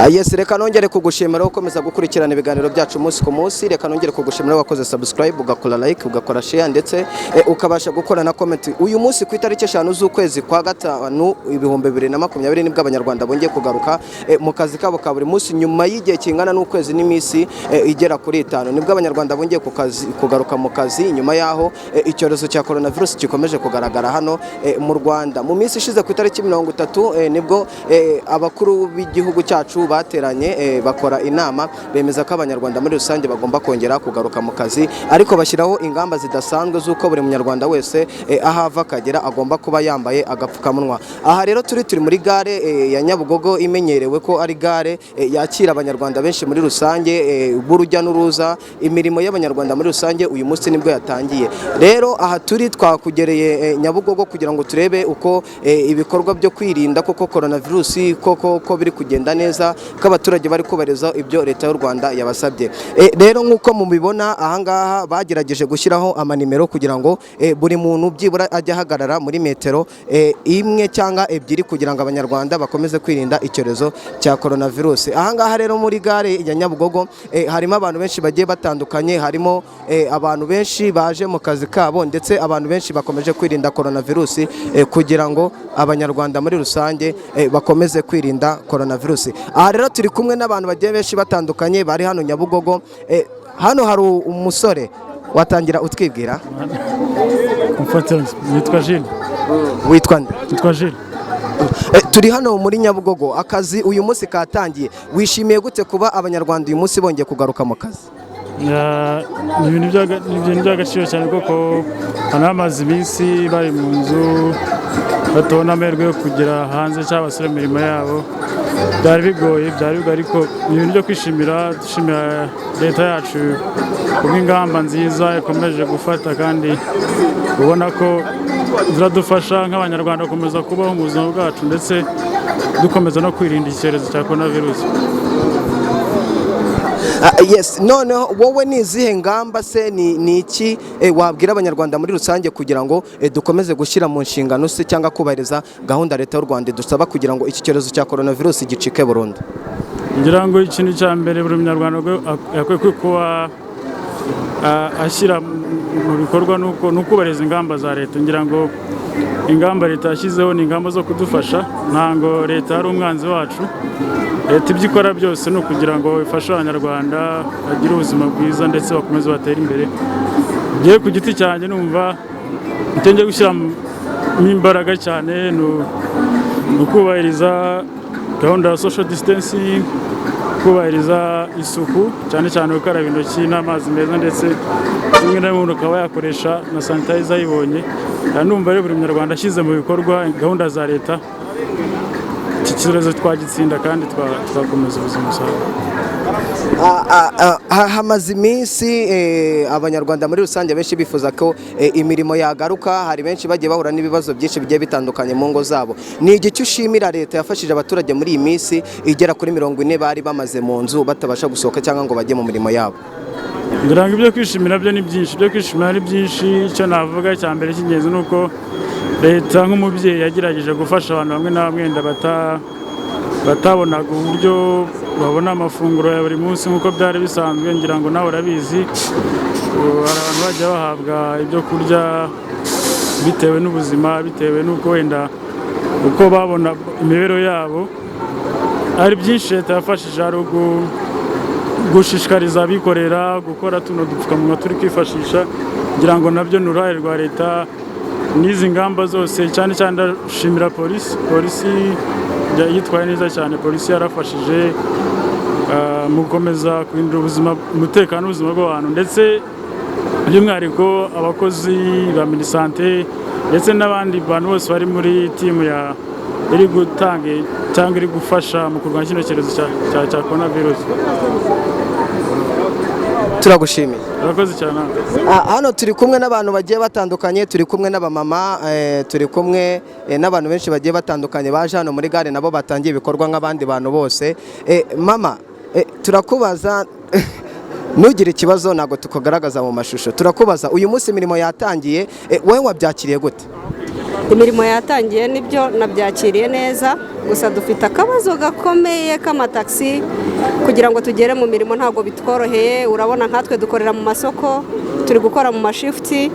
Yes, reka nongere kugushimira ukomeza gukurikirana ibiganiro byacu umunsi ku munsi. Reka nongere kugushimira wakoze subscribe, ugakora like, ugakora share, ndetse ukabasha gukora na comment. Uyu munsi ku itariki 5 z'ukwezi kwa gatanu 2020 nibwo Abanyarwanda bongeye kugaruka mu kazi kabo ka buri munsi nyuma y'igihe kingana n'ukwezi n'iminsi igera kuri 5. Nibwo Abanyarwanda bongeye ku kazi, kugaruka mu kazi nyuma y'aho icyorezo cya coronavirus gikomeje kugaragara hano mu Rwanda. Mu minsi ishize ku itariki 30 nibwo abakuru b'igihugu cyacu bateranye, bakora inama, bemeza ko Abanyarwanda muri rusange bagomba kongera kugaruka mu kazi, ariko bashyiraho ingamba zidasanzwe z'uko buri munyarwanda wese aho ava akagera agomba kuba yambaye agapfukamunwa. Aha rero turi muri gare ya Nyabugogo, imenyerewe ko ari gare yakira Abanyarwanda benshi muri rusange, b'urujya n'uruza. Imirimo y'Abanyarwanda muri rusange uyu munsi nibwo yatangiye. Rero aha turi twakugereye Nyabugogo kugira ngo turebe uko ibikorwa byo kwirinda koko coronavirus koko ko biri kugenda neza, ko abaturage bari kubahiriza ibyo Leta y'u Rwanda yabasabye. Rero nk'uko mubibona ahangaha, bagerageje gushyiraho amanimero kugira ngo buri muntu byibura ajye ahagarara muri metero 1 cyangwa 2, kugira ngo Abanyarwanda bakomeze kwirinda icyorezo cya coronavirus. Ahangaha rero muri gare ya Nyabugogo harimo abantu benshi bagiye batandukanye, harimo abantu benshi baje mu kazi kabo, ndetse abantu benshi bakomeje kwirinda coronavirus, kugira ngo Abanyarwanda muri rusange bakomeze kwirinda coronavirus. Aha rero turi kumwe n'abantu bagiye benshi batandukanye bari hano Nyabugogo. Hano hari umusore, watangira utwibwira? Mfatira, nitwa Jules. Witwa nde? Nitwa Jules. Turi hano muri Nyabugogo, akazi uyu munsi katangiye. Wishimiye gute kuba Abanyarwanda uyu munsi bongeye kugaruka mu kazi? Ni ibintu by'agaciro cyane kuko abantu bamaze iminsi bari mu nzu, batabona amahirwe yo kugera hanze cyangwa basubire mu mirimo yabo. Byari bigoye, byari bigoye, ariko ni ibintu byo kwishimira. Dushimira leta yacu kubw'ingamba nziza ikomeje gufata, kandi ubona ko ziradufasha nk'Abanyarwanda gukomeza kubaho mu buzima bwacu, ndetse dukomeza no kwirinda icyorezo cya korona virusi. Yes, noneho wowe ni izihe ngamba se, ni iki wabwira Abanyarwanda muri rusange kugira ngo dukomeze gushyira mu nshingano se cyangwa kubahiriza gahunda Leta y'u Rwanda idusaba kugira ngo iki cyorezo cya coronavirus gicike burundu? Ngira ngo ikintu cya mbere buri munyarwanda akwiye kuba ashyira mu bikorwa ni ukubahiriza ingamba za leta. Ngira ngo ingamba leta yashyizeho ni ingamba zo kudufasha, ntabwo leta ari umwanzi wacu. Leta ibyo ikora byose ni ukugira ngo ifashe Abanyarwanda bagire ubuzima bwiza ndetse bakomeze batere imbere. Ngewe ku giti cyanjye numva icyo ngiye gushyiramo imbaraga cyane ni ukubahiriza gahunda ya social distancing, kubahiriza isuku, cyane cyane gukaraba intoki n'amazi meza, ndetse rimwe na rimwe umuntu akaba yakoresha na sanitizer ayibonye. Numva rero buri munyarwanda ashyize mu bikorwa gahunda za leta, iki cyorezo twagitsinda kandi twakomeza ubuzima busanzwe. Hamaze iminsi Abanyarwanda muri rusange benshi bifuza ko imirimo yagaruka. Hari benshi bagiye bahura n'ibibazo byinshi bigiye bitandukanye mu ngo zabo. Ni igiki ushimira leta yafashije abaturage muri iyi minsi igera kuri 40 bari bamaze mu nzu, batabasha gusohoka cyangwa ngo bajye mu mirimo yabo? Ngira ngo ibyo kwishimira byo ni byinshi, ibyo kwishimira ni byinshi. Icyo navuga cya mbere cy'ingenzi ni uko leta nk'umubyeyi yagerageje gufasha abantu bamwe na bamwe wenda batabonaga uburyo babona amafunguro ya buri munsi nk'uko byari bisanzwe. Ngira ngo nawe urabizi, ubu hari abantu bajya bahabwa ibyo kurya bitewe n'ubuzima, bitewe n'uko wenda uko babona imibereho yabo. Hari byinshi leta yafashije, hari gushishikariza abikorera gukora tuno dupfukamunwa turi kwifashisha. Ngira ngo nabyo ni uruhare rwa leta n'izi ngamba zose. Cyane cyane ndashimira polisi. Polisi yitwaye neza cyane. Polisi yarafashije mu gukomeza kurindira ubuzima, umutekano n'ubuzima bw'abantu, ndetse by'umwihariko abakozi ba MINISANTE ndetse n'abandi bantu bose bari muri team ya iri gutanga cyangwa iri gufasha mu kurwanya kino cyorezo cya korona virusi. Turagushimiye. Urakoze cyane. Hano turi kumwe n'abantu bagiye batandukanye, turi kumwe n'abamama, turi kumwe n'abantu benshi bagiye batandukanye baje hano muri gare, nabo batangiye ibikorwa nk'abandi bantu bose. Mama, turakubaza, ntugire ikibazo, ntabwo tukugaragaza mu mashusho. Turakubaza, uyu munsi imirimo yatangiye, wowe wabyakiriye gute? Imirimo yatangiye, nibyo, nabyakiriye neza. Gusa dufite akabazo gakomeye k'amatagisi. Kugira ngo tugere mu mirimo ntabwo bitworoheye. Urabona nkatwe dukorera mu masoko, turi gukora mu mashifuti.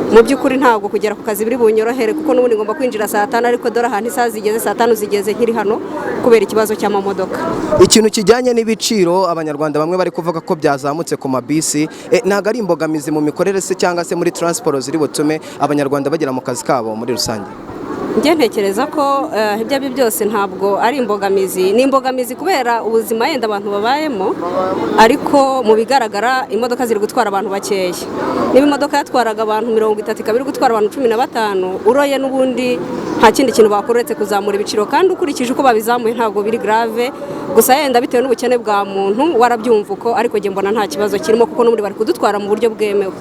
Mu by'ukuri ntabwo kugera ku kazi biri bunyorohere, kuko n'ubundi ngomba kwinjira saa 5, ariko dore ahantu isaha zigeze, saa 5 zigeze nkiri hano kubera ikibazo cy'amamodoka. Ikintu kijyanye n'ibiciro, Abanyarwanda bamwe bari kuvuga ko byazamutse ku mabisi, ntabwo ari imbogamizi mu mikorere se cyangwa se muri transport ziri butume Abanyarwanda bagera mu kazi kabo muri rusange? Njye ntekereza ko ibyo ari byo byose ntabwo ari imbogamizi. Ni imbogamizi kubera ubuzima yenda abantu babayemo, ariko mu bigaragara imodoka ziri gutwara abantu bakeya. Niba imodoka yatwaraga abantu 30, ikaba iri gutwara abantu 15, uroye n'ubundi nta kindi kintu bakora uretse kuzamura ibiciro. Kandi ukurikije uko babizamuye ntabwo biri grave, gusa yenda bitewe n'ubukene bwa muntu warabyumva uko. Ariko njye mbona nta kibazo kirimo, kuko n'ubundi bari kudutwara mu buryo bwemewe.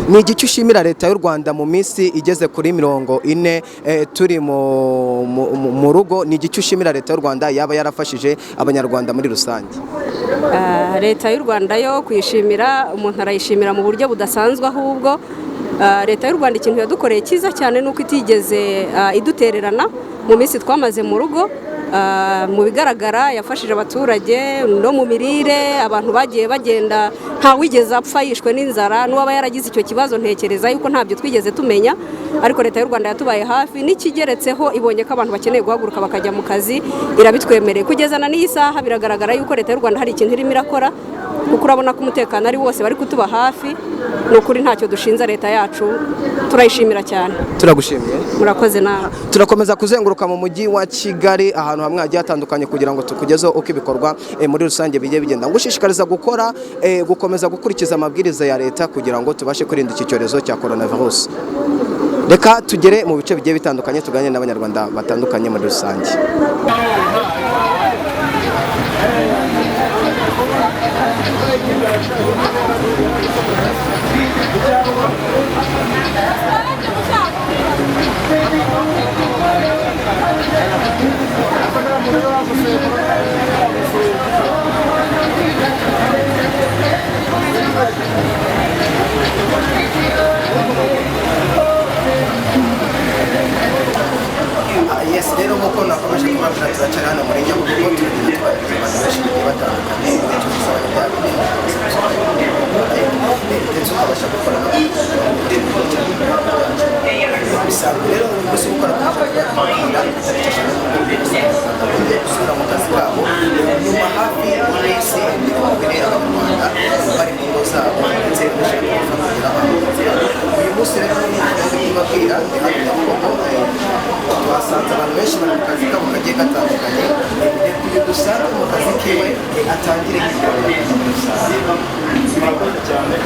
Ni igice ushimira Leta y'u Rwanda mu minsi igeze kuri 40 turi mu rugo? Ni igice ushimira Leta y'u Rwanda yaba yarafashije Abanyarwanda muri rusange? Leta y'u Rwanda yo kuyishimira, umuntu arayishimira mu buryo budasanzwe. Ahubwo Leta y'u Rwanda ikintu yadukoreye cyiza cyane ni uko itigeze idutererana mu minsi twamaze mu rugo. Mu bigaragara yafashije abaturage no mu mirire. Abantu bagiye bagenda, ntawigeze apfa yishwe n'inzara. N'uwaba yaragize icyo kibazo, ntekereza yuko ntabyo twigeze tumenya. Ariko Leta y'u Rwanda yatubaye hafi. N'ikigeretseho, ibonye ko abantu bakeneye guhaguruka bakajya mu kazi, irabitwemereye kugeza na n'iyi saha. Biragaragara yuko Leta y'u Rwanda hari ikintu irimo irakora, kuko urabona ko umutekano ari wose, bari kutuba hafi. Ni ukuri ntacyo dushinza Leta yacu, turayishimira cyane. Turagushimiye. Murakoze nawe. Turakomeza kuzenguruka mu mujyi wa Kigali, ahantu hamwe hagiye hatandukanye, kugira ngo tukugezeho uko ibikorwa muri rusange bigiye bigenda. Ngushishikariza gukora gukomeza gukurikiza amabwiriza ya Leta kugira ngo tubashe kwirinda iki cyorezo cya coronavirus. Reka tugere mu bice bigiye bitandukanye, tuganire n'Abanyarwanda batandukanye muri rusange. Yes, rero nk'uko nakomeje kubabwira, turacyari hano muri Nyabugogo, turagenda tubariza abantu benshi bagiye batandukanye. Icyo gusaba ni bya bindi, ndetse ukabasha gukora bisanzwe. Rero uyu munsi gukora ku itariki 5 bongeye gusubira mu kazi kabo nyuma hafi y'iminsi 40 Abanyarwanda bari mu ngo zabo, ndetse bashaka kugera mu kazi kabo. Uyu munsi rero ni kubabwira, ndi hano Nyabugogo, twasanze abantu benshi bari mu kazi kabo kagiye gatandukanye. Reka uyu dusange mu kazi kiwe atangire yibwira Abanyarwanda muri rusange. Murakoze cyane.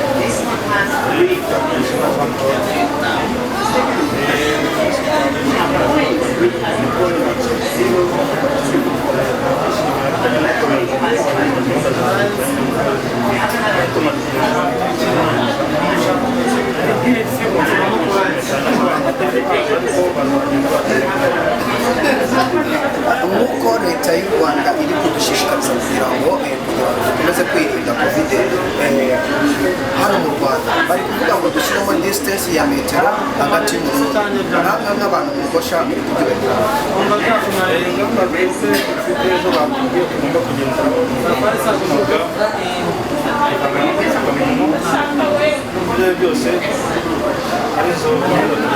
Nk'uko Leta y'u Rwanda iri kudushishikariza kugira ngo dukomeze kwirinda COVID, hano mu Rwanda bari kuvuga ngo dushyiremo distance ya metero hagati y'umuntu. Namwe nk'abantu mugosha, muri kubyubahiriza? Ingamba twese dufite ejo batubwiye tugomba kugenderaho, koga, agapfukamunwa, ibyo byose arizo gahunda.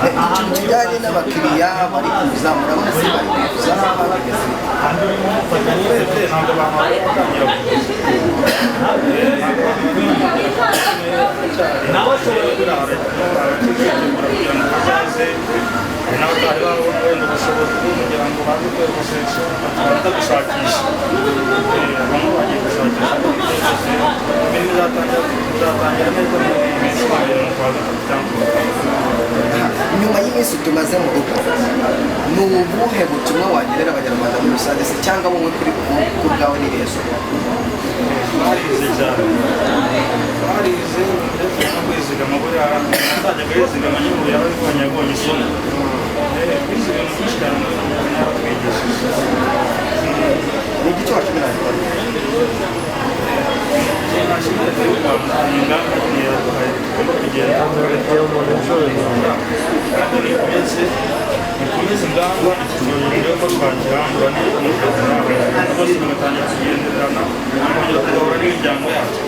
Ikintu kijyanye n'abakiriya bari kuza, murabona se bari kuza bimeze? Urebye ntabwo abantu bari gutangira kuza, kugira ngo bazaze. Hari n'abatari babona wenda ubushobozi bwo kugira ngo baze kwiyogoshesha, bakabanza gushakisha. Bamwe bagiye gushakisha. Ariko ibyo byose, imirimo izatangira neza mu minsi ibiri, nko kuwa gatatu cyangwa kuwa kane. Nyuma y'iminsi tumaze mu rugo, ni ubuhe butumwa wagenera Abanyarwanda muri rusange se, cyangwa wowe kuri ku bwawe ni irihe somo? Twarize cyane, twarize ndetse no kwizigama. Buriya azajyaga yizigama nyine, ubu yarabibonye, yabonye isomo. Twize ibintu byinshi cyane muri yaratwigishije. Ni igiki washimira Abanyarwanda? Nashimira Leta y'u Rwanda ni ingamba nyine yaduhaye tugomba kugenderaho. Turebe ko twakirandura neza, abanyarwanda bose bagatangira kugenderana, tukongera tugahura n'imiryango yacu.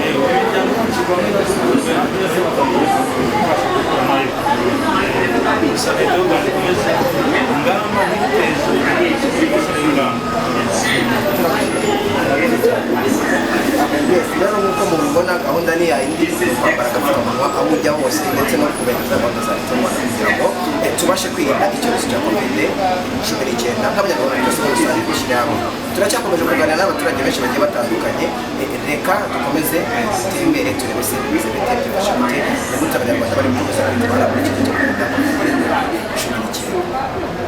Yego, imiryango yacu bamwe basuhuza neza, batangiye kubasha guhura nayo. Gusa Leta y'u Rwanda ikomeze ingamba, ntiteze gushyiraho ingamba. Yes, rero nk'uko mubibona, gahunda ni yayindi: kwambara agapfukamunwa aho ujya hose, ndetse no kubahiriza gahunda za Leta y'u Rwanda kugira ngo tubashe kwirinda icyorezo cya COVID-19 nk'Abanyarwanda twese muri rusange dushyire hamwe. Turacyakomeje kuganira n'abaturage benshi bagiye batandukanye. Reka dukomeze dutembere, turebe se bimeze bite, byifashe gute, ni gute Abanyarwanda bari gukomeza kwitwara muri iki gihe cyo kwirinda COVID-19.